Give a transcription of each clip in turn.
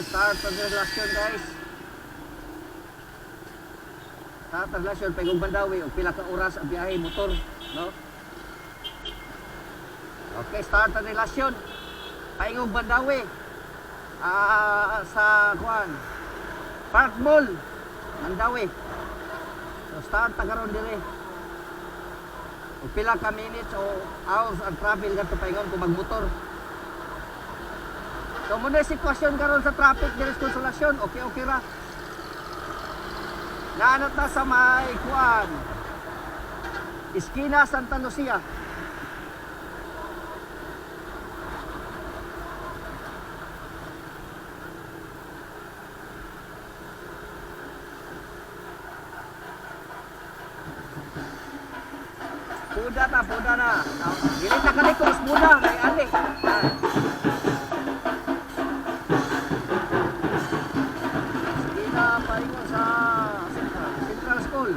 Start ang relasyon, guys. Start ang relasyon paingong Mandaue og pila ka oras ang biyahe motor, no? Okay, start ang relasyon. Paingong Mandaue. Sa kuan. Park Mall, Mandaue. So start ta karon dire. Og pila ka minutes o hours ang travel kadto paingon kung magmotor. So mao na sitwasyon karon sa traffic diri sa Consolacion. Okay okay ra. Naanat na sa may kuan. Iskina Santa Lucia. Puda ta, puda na. Dili ta kalikos, puda kay ali. Ah. Iskina paingon sa Central School.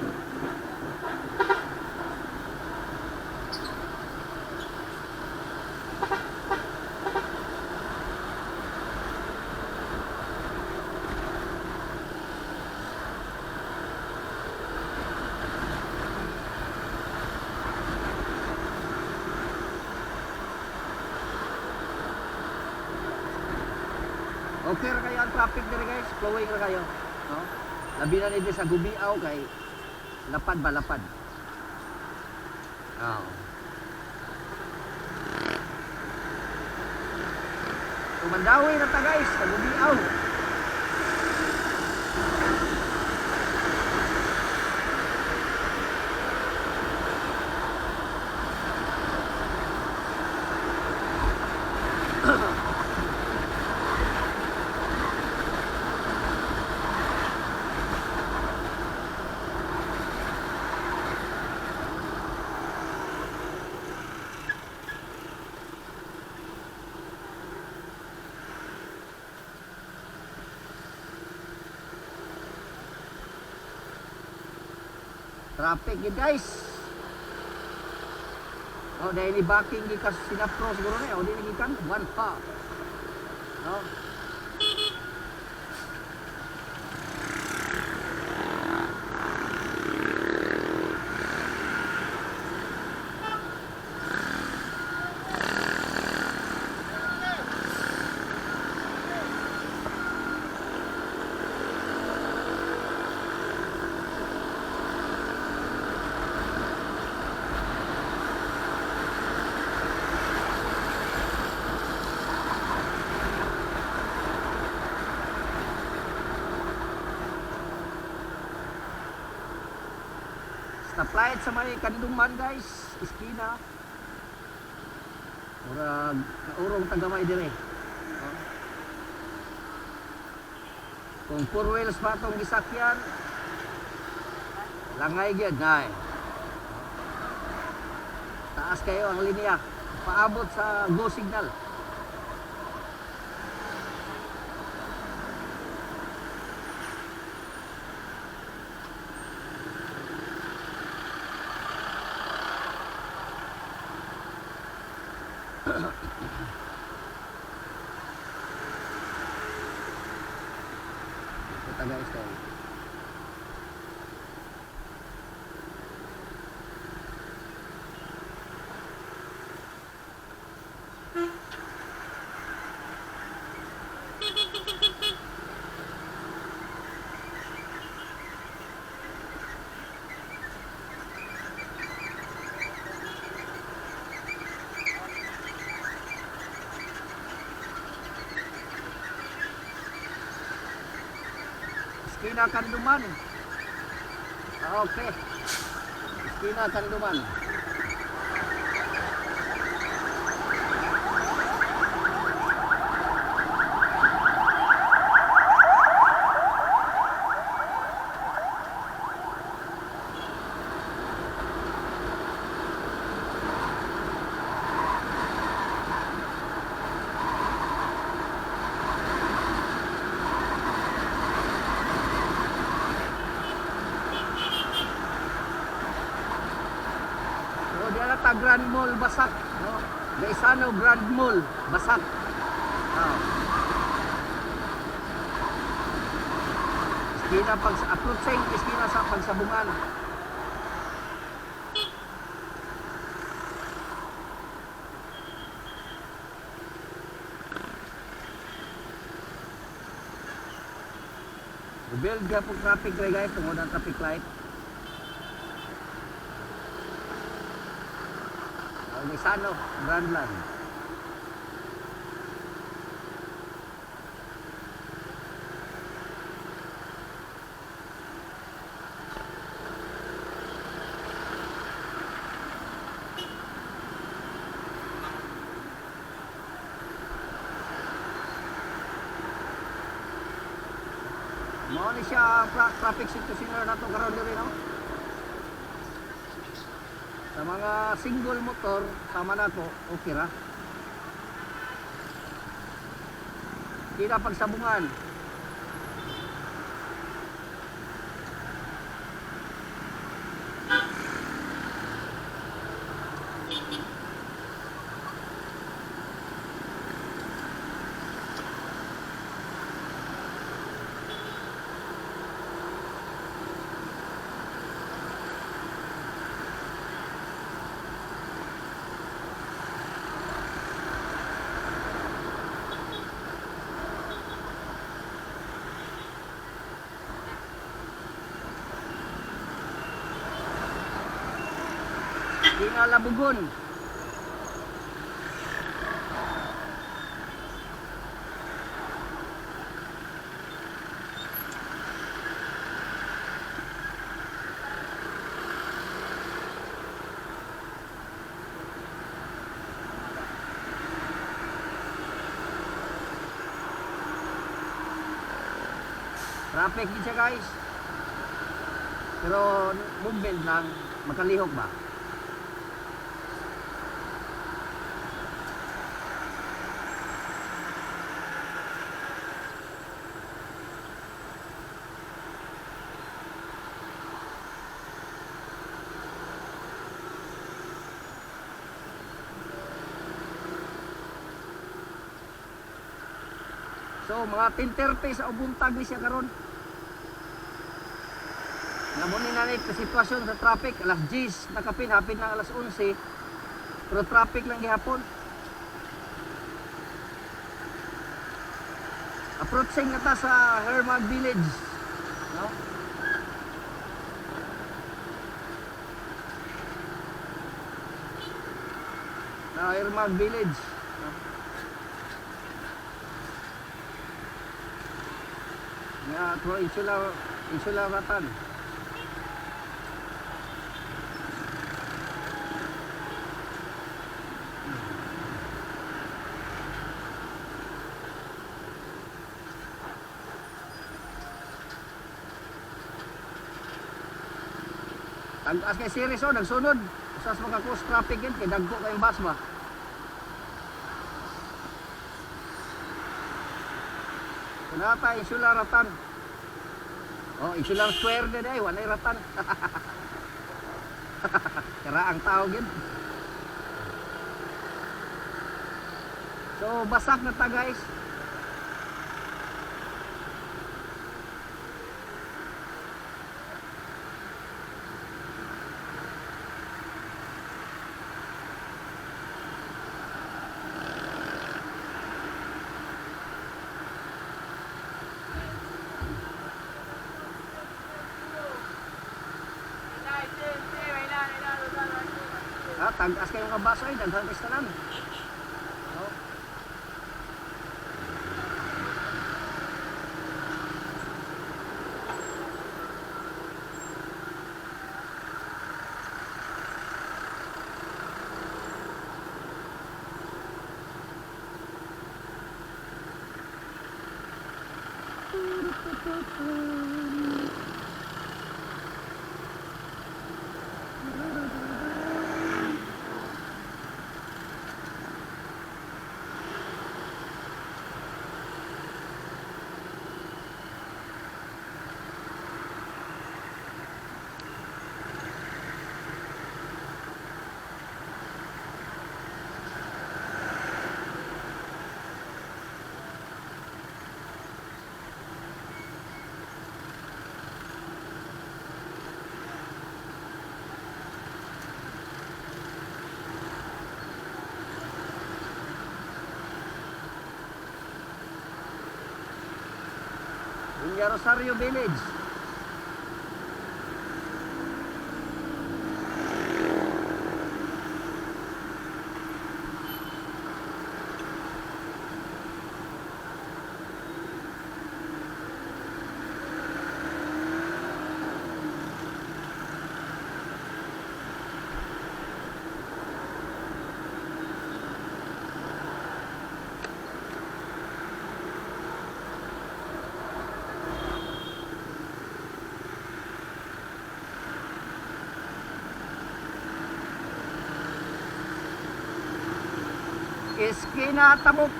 Okay ra kayo ang traffic diri, guys, flowing ra kayo, no? Labi na ni sa Gubiaw kay lapad ba lapad. Oo. So Mandaue na ta, guys, sa Gubiaw. Traffic gid, guys. Oh, dahil ni backing gikas sinapro siguro na, o di gikan one pa. No? Stoplight sa may Kanduman, guys, iskina. Murag kaurong tagamay dire. No? Kung four wheels pa atong gisakyan, langay gyud nay. Taas kayo ang linya, paabot sa go signal. Ito, guys, kay Iskina Kanduman. Okay. Iskina Kanduman. So di ta Grand Mall Basak, no? Gaisano Grand Mall Basak. Oh. Kina pag approaching iskina sa Pagsabungan. Build ka po traffic rin, guys, tungod ang traffic light. Misano, Grandland. Mao ni siya ang traffic situation nato karon diri, no. Sa mga single motor sama nako, okay ra. Kita Pagsabungan. Kina Labugon. Traffic din siya, guys. Pero movement lang, makalihok ba? So mga 10:30 sa buntag ni siya karon. Nga ni na ni sitwasyon sa traffic, alas 10 nakapin, hapit na alas 11. Pero traffic lang gihapon. Approaching na ta sa Hermag Village. No? Na Hermag Village. No? Nga, to Insula Ratan. Tag-as kay series oh, nagsunod. Usas maka-cross traffic yun, kay dagko kayong bus ba? Kunata, Insula Ratan. Oh, Insular Square din ay, walay ratan. Kara ang tao gid. So, basak na ta, guys. Ah, tag-as kayong kabaso ay, daghang tanan. No? Villa Rosario Village. Iskina Tabuk.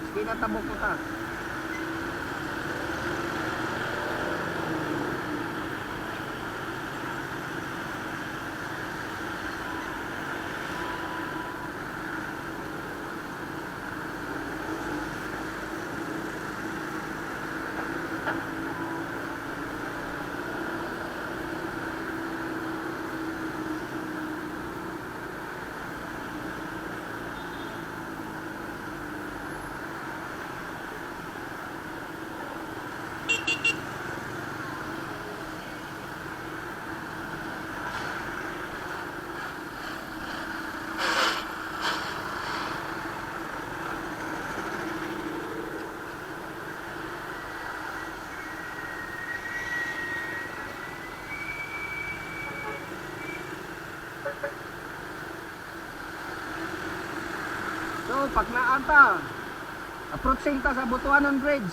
Iskina Tabuk ko ta. So, paknaan ta. Approaching ta sa Butuanon Bridge.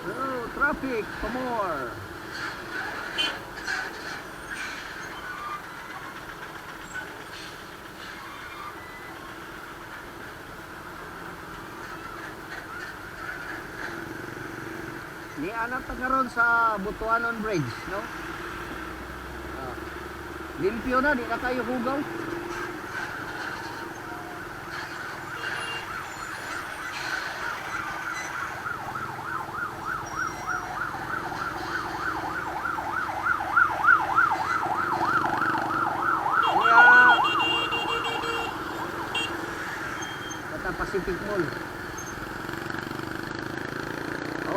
So, traffic for more. Nianap ta karon sa Butuanon Bridge, no? Ah. Limpyo na, di na kayo hugaw. Kaya, Kata Pacific Mall.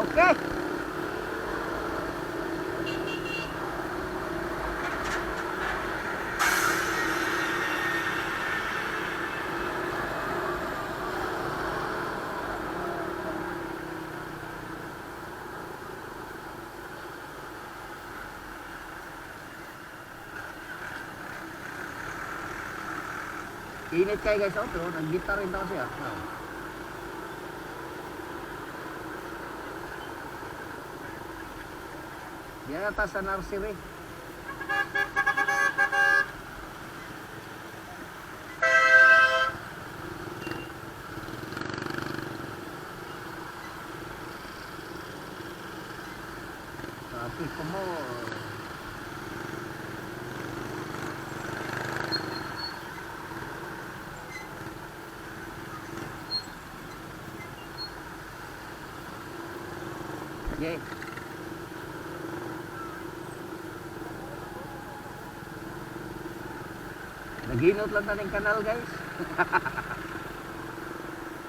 Okay. Init kayo guys, oh, pero nag-guitar rin daw siya. Oh. Diyan na ta sa nursery. Traffic pa mo. Okay. Naginot lang taning kanal, guys.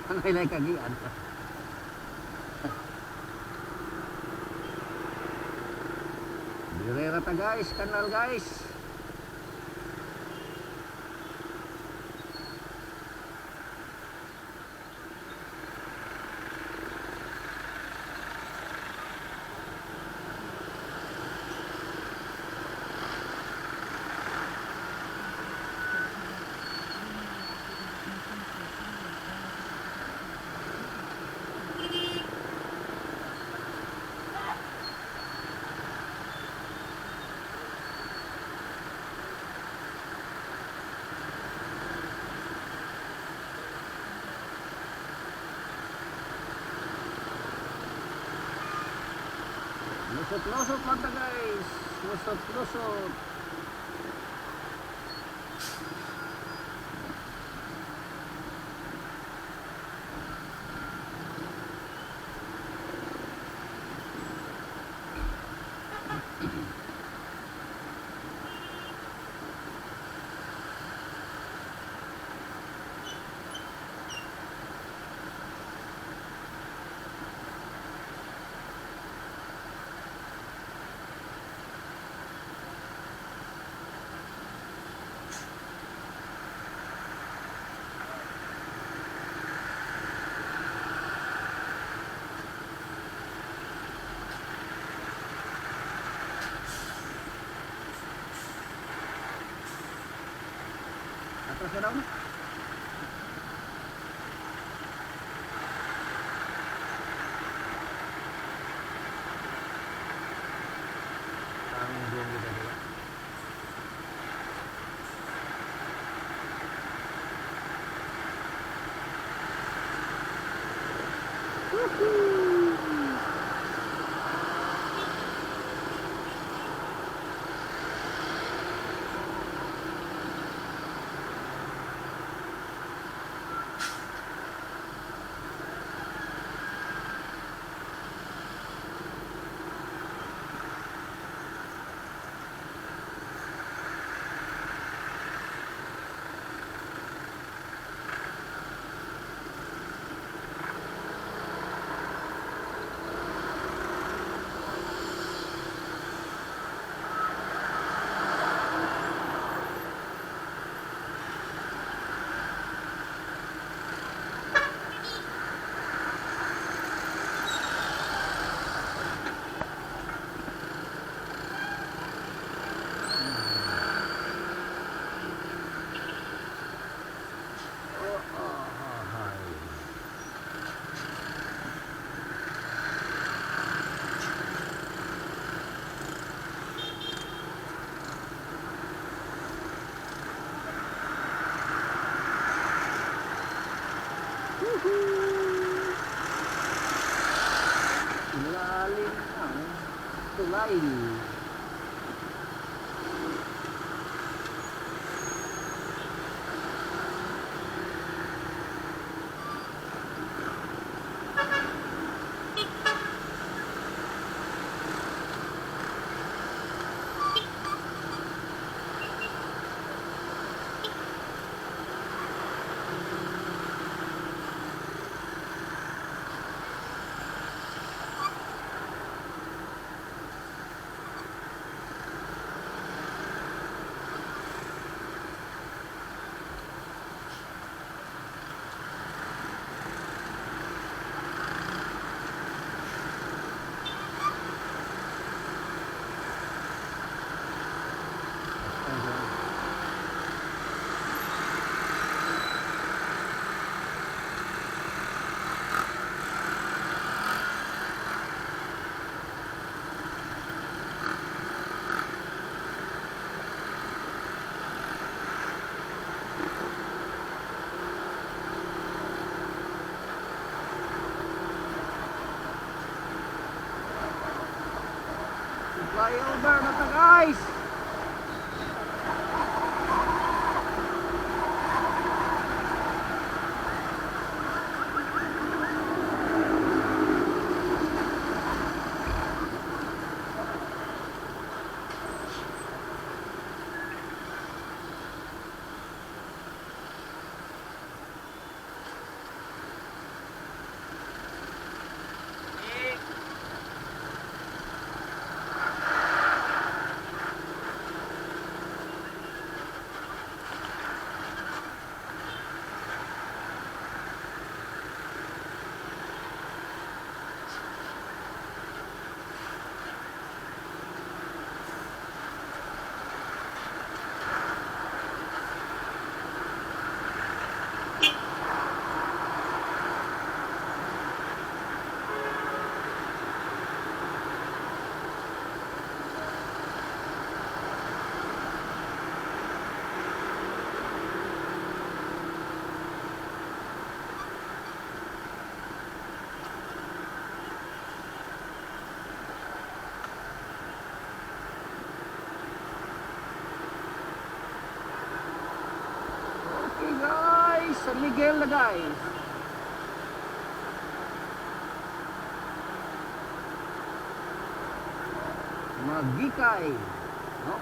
Ano ilay kagian? Direra ta guys, kanal guys. Lusot-lusot lang ta guys. Lusot-lusot. Atras na daw na. Tanggung kita dulu. Woohoo! Oh, hi. Woohoo! Ilalim ng tulay. Flyover na ta, guys! Okay guys, San Miguel na, guys. Magikay. No?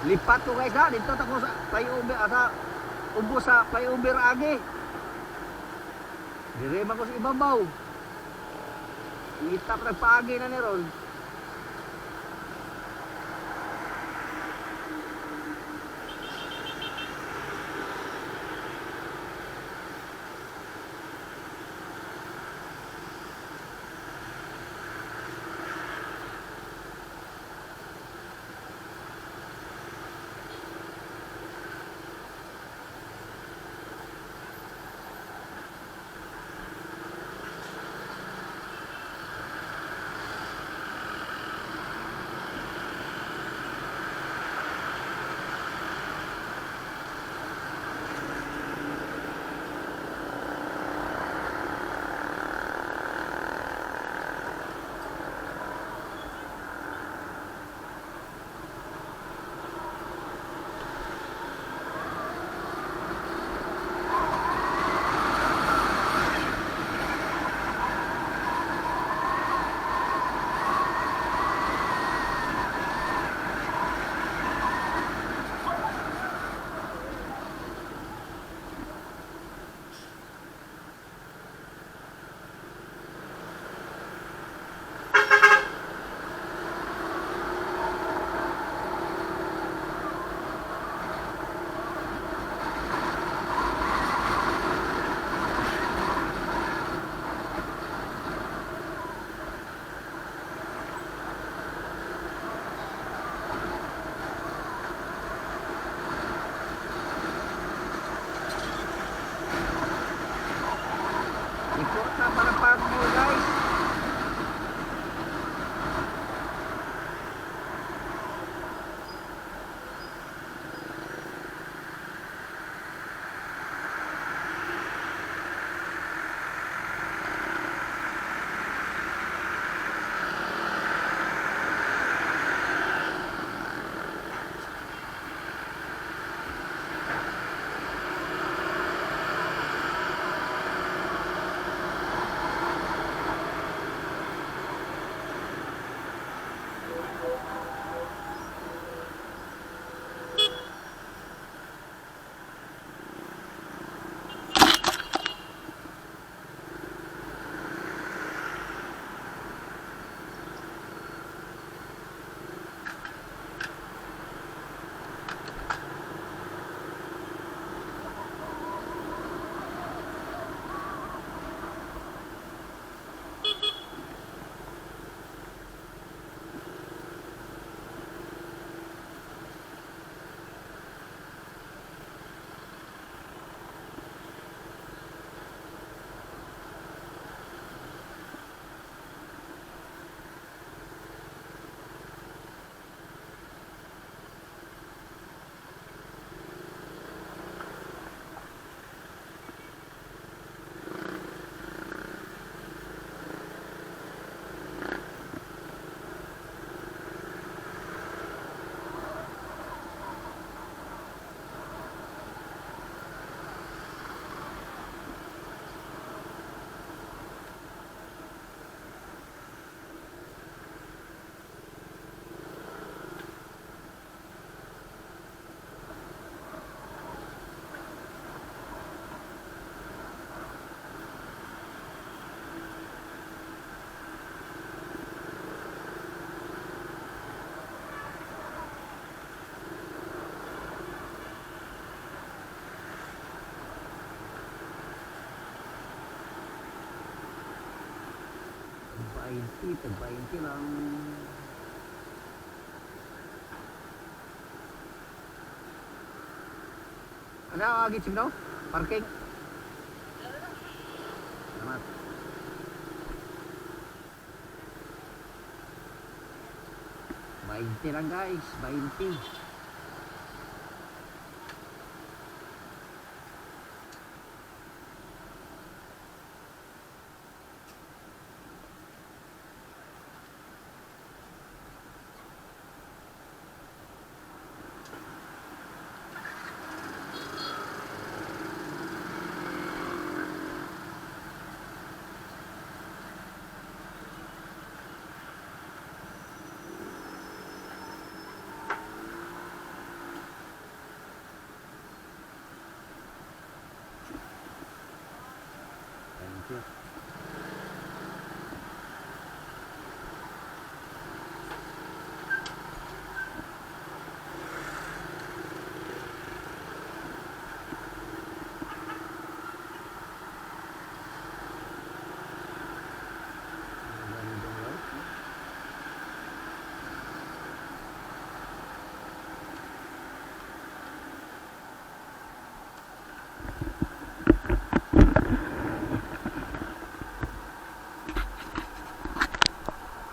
Lipat ko, guys, ha. Dito ta ko sa flyover, sa ubo sa flyover agi. Dire man ko sa ibabaw. Itap nagpaagi na ni ron. Ikot na para Park Mall, guys. 20, tag 20 lang. Ano ang agi no? Parking. Salamat. 20 lang, guys, 20.